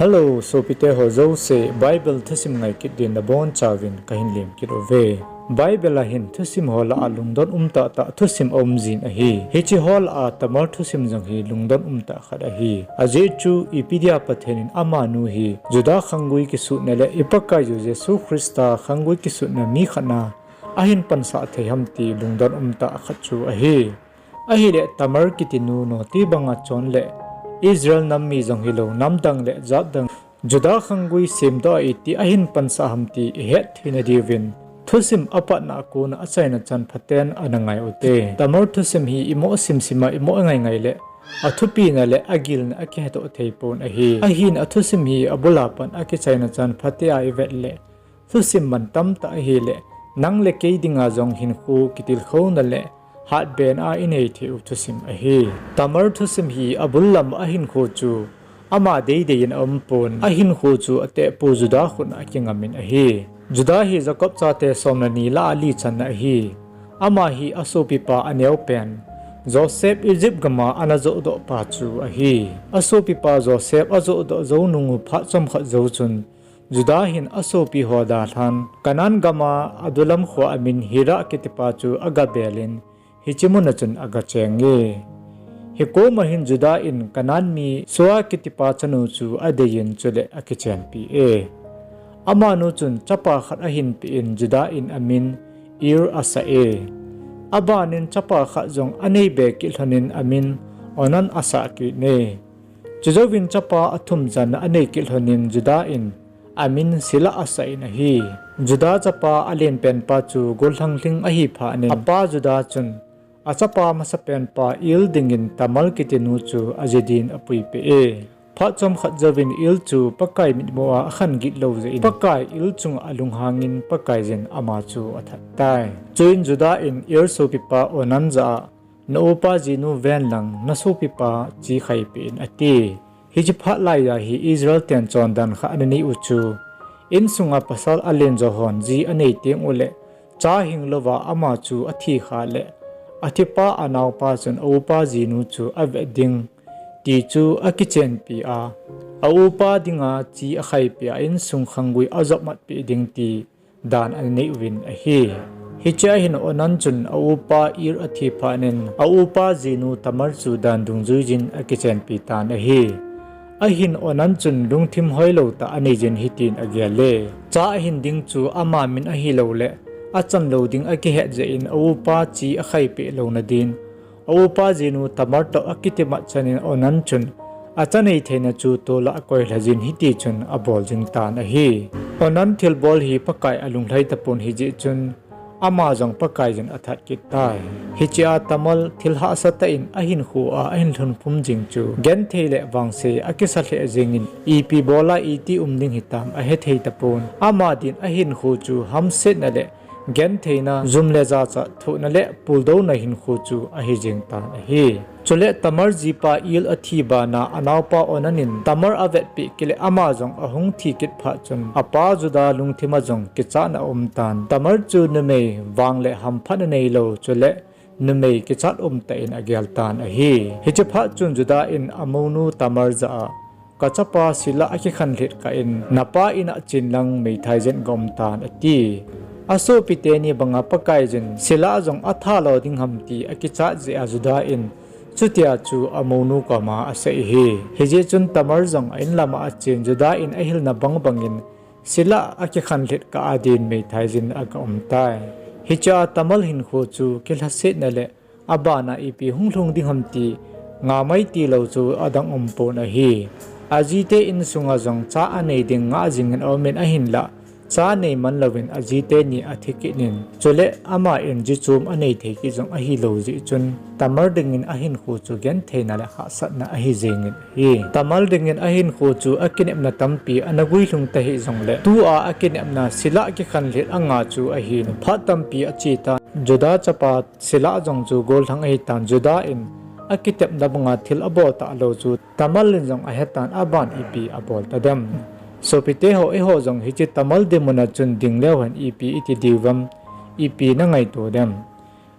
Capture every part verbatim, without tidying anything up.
Hello, sopite ho jouse, Bible thusim ngai kit din nabonchauvin kahin lem kit uve. Bible a hin thusim ho lah a lungdon um tahtah thusim aum jin ahi. Hiche ho lah a Tamar thusim jong hi lungdon um tah khat ahi. Ajeh chu ipi dia Pathen in amanu hi Juda khanggui kisutna le i Pakaiyu Jesu Christa khanggui kisutna mi khat na ahin pansah thei ham ti lungdon um tah khat chu ahi. Ahile Tamar kiti nu noti banga chon le Israel nam mi jong hilou, namdang le jatdang, Juda khanggui semdoh a iti ahin pansah ham ti ihet theina diuvin, thusim apatna a kona achaina chan phaten ana ngai ute. Tamar thusim hi imoh simsim a imoh ngaingai le athupina le agilna akihetdoh thei pon ahi. Ahin athusim hi abul a pat akichaina chan phatea ivet le, thusim mantam tah ahile, nang le kei dinga jong hinkho kitilkhouna le hatbena inei thei u thusim ahi. Tamar thusim hi abul lam a hinkho chu ama deidei in aum pon, ahinkho chu atehpu Juda khut a akingamin ahi. Juda hi Jacob chate som le ni lah a li channa ahi. Ama hi asopipa aneopen Joseph Egypt gam a ana johdoh pa chu ahi. Asopipa Joseph ajohdoh jou nung u phat chomkhat jou chun, Juda hin asopi ho dalhan Canaan gam a Adullam kho a amin Hira kitipa chu agabel in, hiche mun a chun agacheng e. Hikoma hin Juda in Canaan mi Sua kitipa chanu chu adei in chule akichenpi e. Amanu chun chapa khat ahin pe in Juda in amin Er asah e. Aban in chapa khat jong anei be kit lhon in amin Onan asah kit e. Chujouvin chapa athum channa anei kit lhon in Juda in amin Selah asah in ahi. Juda chapa alenpen pa chu gollhang lhing ahi phat in apa Juda chun achapa masapen pa Er dingin Tamar kiti nu chu aji din apuipeh e. Phat chomkhat jouvin Er chu Pakai mitmu a akhan gitlou jeh in Pakai Er chunga alunghang in Pakaiyin ama chu athat tai. Chuin Juda in Er sopipa Onan jah a, na upa jinu ven lang, na sopipa chi khaipeh in ati. Hiche phat laiya hi Israel ten chondan khat ana nei u chu, insunga pasal alen jo hon ji anei teng uleh, cha hing louva ama chu athi kha leh, athipa anaopa chun aupa jinu chu avet ding ti chu akichenpi a, aupa dinga chi akhaipeh a, insung khanggui ajopmatpeh ding ti dan ana nei uvin ahi. Hichea hin Onan chun aupa Er athi phat in, aupa jinu Tamar chu dan dungjuiyin akichenpi tan ahi. Ahin Onan chun lungthim hoilou tah aneiyin hitin agel e, cha ahin ding chu ama min ahilouleh, achan lou ding akihet jeh in aupa chi akhaipeh louna din, aupa jinu Tamar toh akitimat chan in Onan chun, acha nei theina chu tolah akoilhayin hitichun abol jing tan ahi. Onan thilbol hi Pakai alunglhai tapon hijeh chun, ama jong Pakaiyin athat kit tai. Hichea Tamar thil hahsa tah in ahinkho a ahin lhunphum jing chu, genthei le vangse akisa lheh jengin, ipi bola iti um ding hitam ahethei tapon. Ama din ahinkho chu hamsetna le gentheina, jum le jachat thohna le puldouna hinkho chu ahijeng tan ahi. Chule Tamar jipa Er athi bana anaopa Onan in Tamar avetpeh kit le ama jong ahung thi kit phat chun, apa Juda lungthima jong kichatna aum tan. Tamar chu numei vang le hamphatna neilou, chule numei kichat umtah in agel tan ahi. Hiche phat chun Juda in amounu Tamar jah a, kachapa Selah akikhanlhit kah in, napa in a chen lang meithai jen gaum tan ati. Asopi teni banga Pakaiyin Selah jong atha lo ding ham ti akichat jeh a Juda in chutia chu amounu koma asei ahi. Hijeh chun Tamar jong a inlama achen Juda in ahilna bangbangin Selah akikhanlhit kah a din meithai jen agaum tai. Hichea Tamar hinkho chu kilhasetna le abana ipi hunglhung ding ham ti ngamai tilou chu adang umpon ahi. Ajite insunga jong cha anei ding ngah jingin aumin ahinlah, cha neiman louvin ajite ni athi kit in, chule ama in jichom anei thei kit jong ahilou jeh chun, Tamar dingin ahinkho chu gentheina le hahsatna ahijengin ahi. Tamar dingin ahinkho chu akinepna tampi ana guilhung tahih jongle, tua akinepna Selah kikhanlhit anga chu ahin, phat tampi achetan. Juda chapa Selah jong chu gollhang ahitan, Juda in akitepna banga thil abol talou chu Tamar in jong ahetan, aban ipi abol tadem. Sopite ho, eiho jong hiche Tamar dinmuna chun ding leuhen ipi iti diuvem, ipi nangaito dem?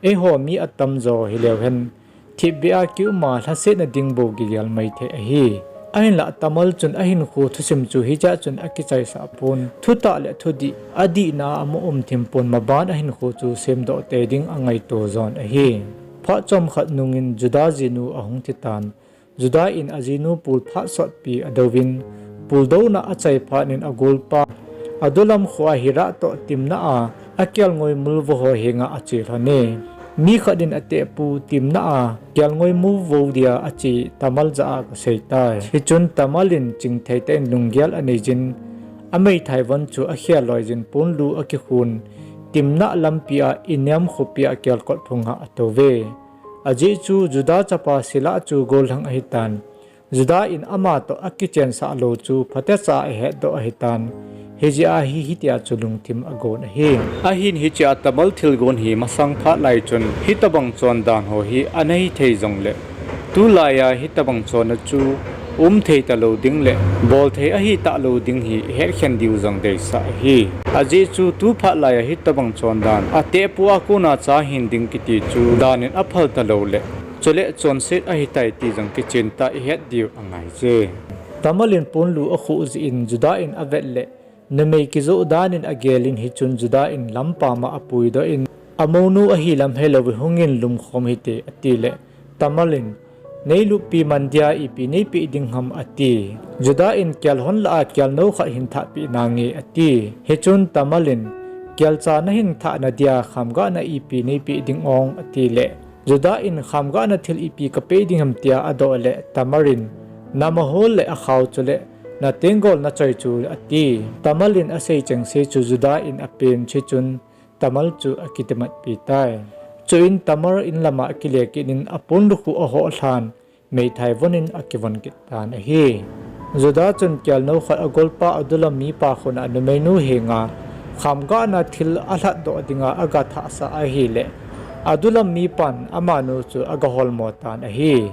Eiho mi atamjo hileuhen, thipbeh a kiuma lhasetna ding bou kigel maithei ahi. Ahinlah Tamar chun ahinkho thusim chu hichea chun akichaisah pon, thutah le thudih adihna a amu um thim pon, maban ahinkho chu semdoh tei ding angaito jon ahi. Phat chomkhat nungin Juda jinu ahung thitan, Juda in ajinu pul phat sotpi adouvin, pul douna achai phat in agolpa Adullam khoa Hira toh Timna a akelngoi mulvo ho henga ache lhon e. Mi khat in atehpu Timna a kelngoi mulvo dia ache Tamar jah a kaseitai. Hichun Tamar in chingthei tah in lunggel aneijin, ameithai von chu akhel loijin ponlu akikhun, Timna lampi a Enaim khopi a kelkot phunga atouve. Ajeh chu Juda chapa Sela chu gollhang ahitan, Juda in ama toh akichensah lou chu phatecha ahetdoh ahitan, hijeh a hi hitia chu lungthim agon ahi. Ahin hichea Tamar thilgon hi masang phat lai chun hitobang chondan ho hi ana hithei jongle, tulaiya hitobang chonna chu umthei talou ding le bolthei ahitah lou ding hi hetkhen diu jong deisah ahi. Ajeh chu tu phat laiya hitobang chondan, atehpu a kona cha hin ding kiti chu danin aphal talou le, chule chonset ahitai ti jong kichentah ihet diu angaije. Tamar in ponlu akhuh jeh in Juda in avet le, numei kijoh danin agelin, hichun Juda in lampam a apuidoh in, amounu ahi lam helouvin hungin lumkhom hite atile, Tamar in, neiluppi man dia ipi neipeh ding ham ati. Juda in, kel hon lah a kelnou khat hin thahpeh nange ati. Hichun Tamar in, kelcha nahin thahna dia khamgahna ipi neipeh ding ong atile, Juda in, khamgahna thil ipi kapeh ding ham tia adoh le, Tamar in, namahol le akhao chule natenggol nachoi chu ati. Tamar in asei chengse chu Juda in apen, hichun Tamar chu akitimatpi tai. Chuin Tamar in lama akile kit in aponlu khu ahoh lhan, meithai von in akivon kit tan ahi. Juda chun kelnou khat agolpa Adullam mipa khut a numeinu henga khamgahna thil alhatdoh dinga agathahsah ahile, Adullam mipan amanu chu agaholmo tan ahi.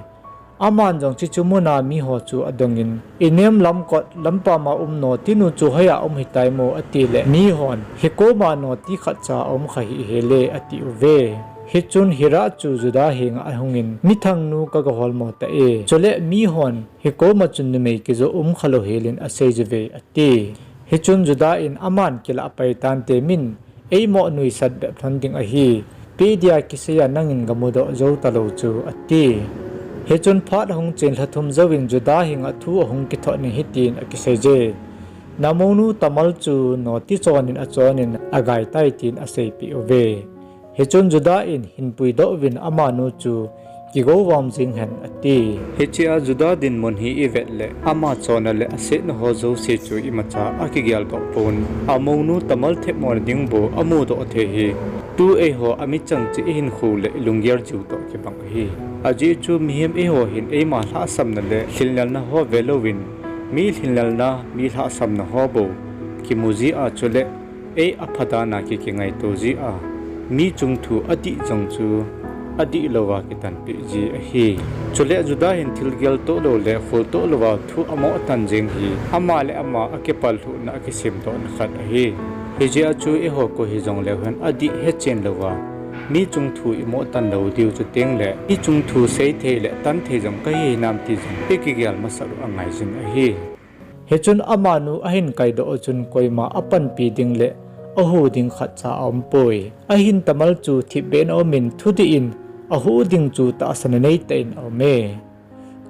Aman jong chuche muna miho chu adongin, Enaim lamkot lampam a um notinu chu hoiya um hitai mo atile, mihon, hikoma noti khatcha aumkha hih hel e atiuve. Hichun Hira chu Juda henga ahungin, mithangnu kagaholmo tah e, chule mihon hikoma chun numei kijoh umkha lou helin aseijuve ati. Hichun Juda in, aman kilah pai tante, min eimoh nuisat bep lhon ding ahi, peh dia kiseiya nangin gamudoh jou talou chu ati. Hichun phat ahung chen lha thum jouvin Juda henga thu ahung kithot in hitin akiseije, namounu Tamar chu noti chonin achonin agaitai tin aseipeh uve. Hichun Juda in, hin puidoh uvin amanu chu kigouvam jeng hen ati. Hichea Juda dinmun hi ivet le, ama chonna le asetna ho jouse chu imacha akigeldoh pon, amounu Tamar themmona ding bou amudoh thei hi, tu eiho amichang cheh ihinkho le ilunggel jiu toh kibang ahi. Ajeh chu mihem eiho hin eima lhahsamna le lhinlelna ho velouvin, mi lhinlelna, mi lhahsamna ho bou kimu jia chule, ei apha dana kikingaito jia, mi chung thu adih jong chu adih louva kitanpeh ji ahi. Chule Juda hin thil geltoh lou le kholtoh louva thu amoh tan jeng hi, ama le ama akipallhuhna akisemdohna khat ahi. Hijeh a chu eiho koi hijongleu hen adih hechen louva, mi chung thu imoh tan lou diu chu tengle, mi chung thu seithei le tanthei jong kahi hinam ti jong ikigel masat u angaijin ahi. Hichun amanu ahin kaidoh u chun koima apanpi ding le ahu ding khatcha aumpoi. Ahin Tamar chu thipbeh in aumin, thudih in ahuh ding chu tahsan aneitah in aume.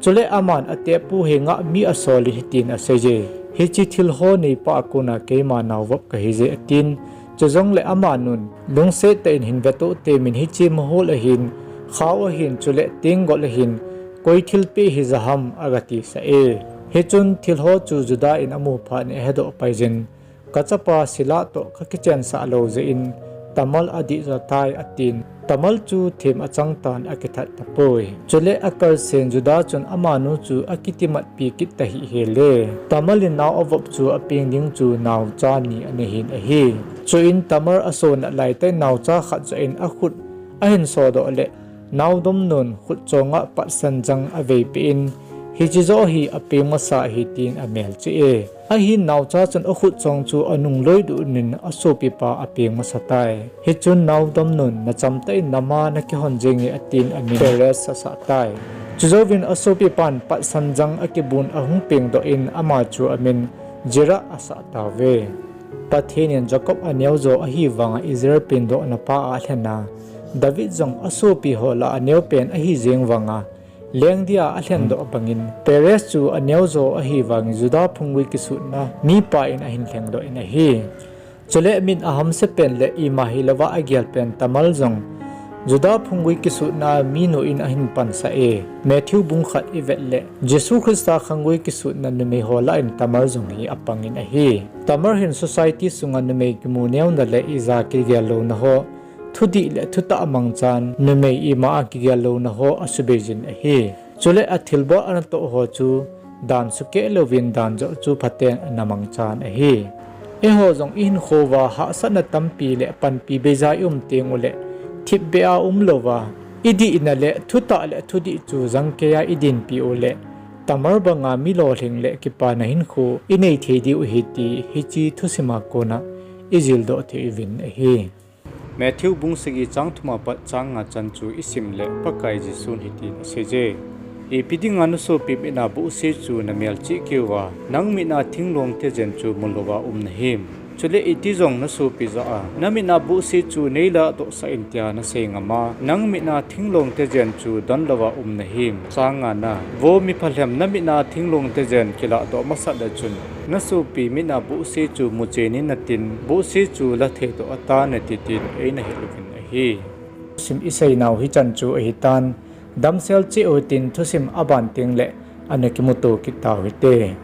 Chule aman atehpu henga mi asolin hitin aseije, hiche thilho neipah a kona keima naovop kahije atin. Chujongle amanun, lungsettah in hin vetoh temin, hiche mahol ahin, khao ahin, chule tenggol ahin, koi thilpeh hija ham agatisah e. Hichun thilho chu Juda in amu phat in ahedoh paijin, kachapa Sela toh kakichensah lou jeh in Tamar adihjo tai atin, Tamar chu them achang tan akithat tapoi. Chule akalsen Juda chun amanu chu akitimatpi kit tahih hel e. Tamar in nao avop chu apeng ding chu naocha ni anei hin ahi. Chuin Tamar asonat laitah in naocha khat jah in akhut ahin sodoh le, naodom nun khutchonga patsan jang aveipeh in, Hiche joh hi apeng masa ahi tin amelchih e. Ahin naocha chun akhut chong chu anung loidoh in asopipa apeng masa tai. Hichun naodom nun nachamtah in nama nakihon jenge atin amin Perez asah tai. Chujouvin asopipan patsan jang akibun ahung pengdoh in ama chu amin Zerah asah tauve. Pathen in Jacob aneojo ahivanga Israel pengdohna pa a alhen a, David jong asopi ho lah a aneopen ahi jeng vanga, lengdia alhendoh bangin Perez chu aneojo ahivangin Judah phunggui kisutna mipa in ahin lhengdoh in ahi. Chule min ahamse pen le ima hilouva agelpen Tamar jong Judah phunggui kisutna minu in ahin pansah e. Matthew bung khat ivet le Jesu Christa khanggui kisutna numei ho lah in Tamar jong hi apangin ahi. Tamar hin society sunga numei kimu neona le ija kigel louna ho, thudih le thutah mangchan numei ima a kigel louna ho asubeijin ahi. Chule athilbol anatoh ho chu dan sukeh louvin dan joh chu phaten ana mangchan ahi. Eiho jong ihinkhouva hahsatna tampi le panpi beija ium tenguleh, thipbeh a umlouva, idihna le thutah le thudih chu jangkeiya idinpi uleh, Tamar banga mi lolhing le kipana hinkho inei thei diu ahi ti hiche thusima kona ijildoh thei uvin ahi. Matthew bung sagi chang thuma pat chang nga chan chu isim le Pakai Jesun hitin aseije. Ipi dinga nasopi mitna bohse chu namelchih keuva, nang mitna thinglhong tejen chu mulouva um nahim? Chule itijong nasopi jah a, namit a bohse chu neiladohsah in tia nasei ngama, nang mitna thinglhong tejen chu donlouva um nahim? Chang ngana, vo miphalhem, namit a thinglhong tejen kilahdoh masat le chun, nasopi mitna bohse chu muchen in natin, bohse chu latheidoh ata nati tin eina hil uvin ahi. Thusim iseinau hichan chu ahitan, damsel cheh uhitin thusim aban tengleh ana kimuto kit tauhite.